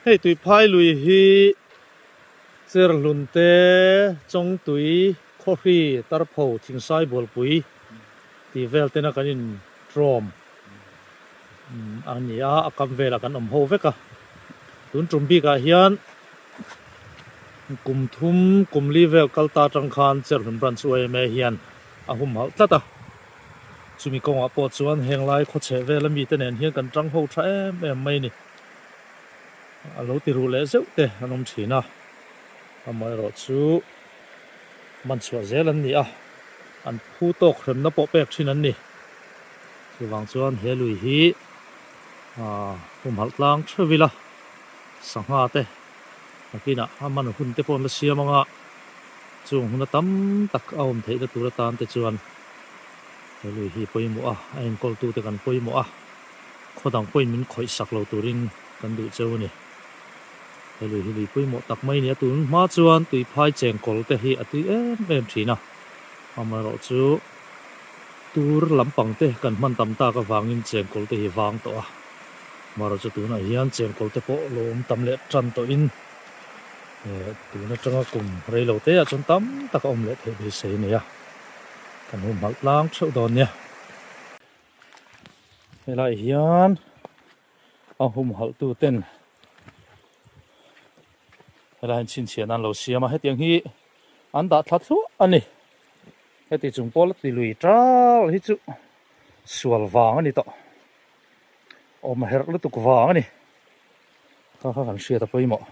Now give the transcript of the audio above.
Hei Tuiphai lui hi Cherhlun te, Chawngtui, Khawhri, Tarpho, Thingsai Bualpui tih vel tena kan in trawm a ni a, a kam velah kan awm ho vek a. Tun tum bikah hian kum thum kum li vel kal ta atang khan Cherhlun Branch yma hian a humhalh tlat a. Chumi kawngah pawh chuan heng lai khawchheh vela mite nen hian kan tang ho tha em em mai a ni. A lo ti ruh leh zeuh te an awm thin a, amaherawh chu man chhuah zel an ni a, an phu tawk hremna pawh pek thin an ni. Chuvang chuan he lui hi aaa humhalh tlang theuh ila, sangha te nakinah a man hun te pawh an la siam anga chung huna tam tak a awm theihna tur atan te chuan he lui hi pawimawh a, a enkawltute kan pawimawh a, khaw dang pawhin min khawih sak lo turin kan duh cheu a ni. He lui hi lui pawimawh tak mai a ni a, tun hma chuan tuiphai chengkawl te hi a tui em em thin a, amaherawhchu tur lampang te kan hman tam tak avangin chengkawl te hi vang tawh a, amaherawhchu tunah hian chengkawl te pawh lo awm tam leh tan tawhin tun atanga kum reilo te ah chuan tam tak a awm leh theih beisei a ni a. Kan humhalh tlang theuh dawn nia. Helai hian a humhalh tu ten helai hian chhinchhiah nan lo siam a, hetiang hi an dah thla thluah a ni. Heti chung pawh la ti lui tal hi chu sual vang a ni tawh. Awm herh lutuk vang a ni. Kha kha kan hriat a pawimawh.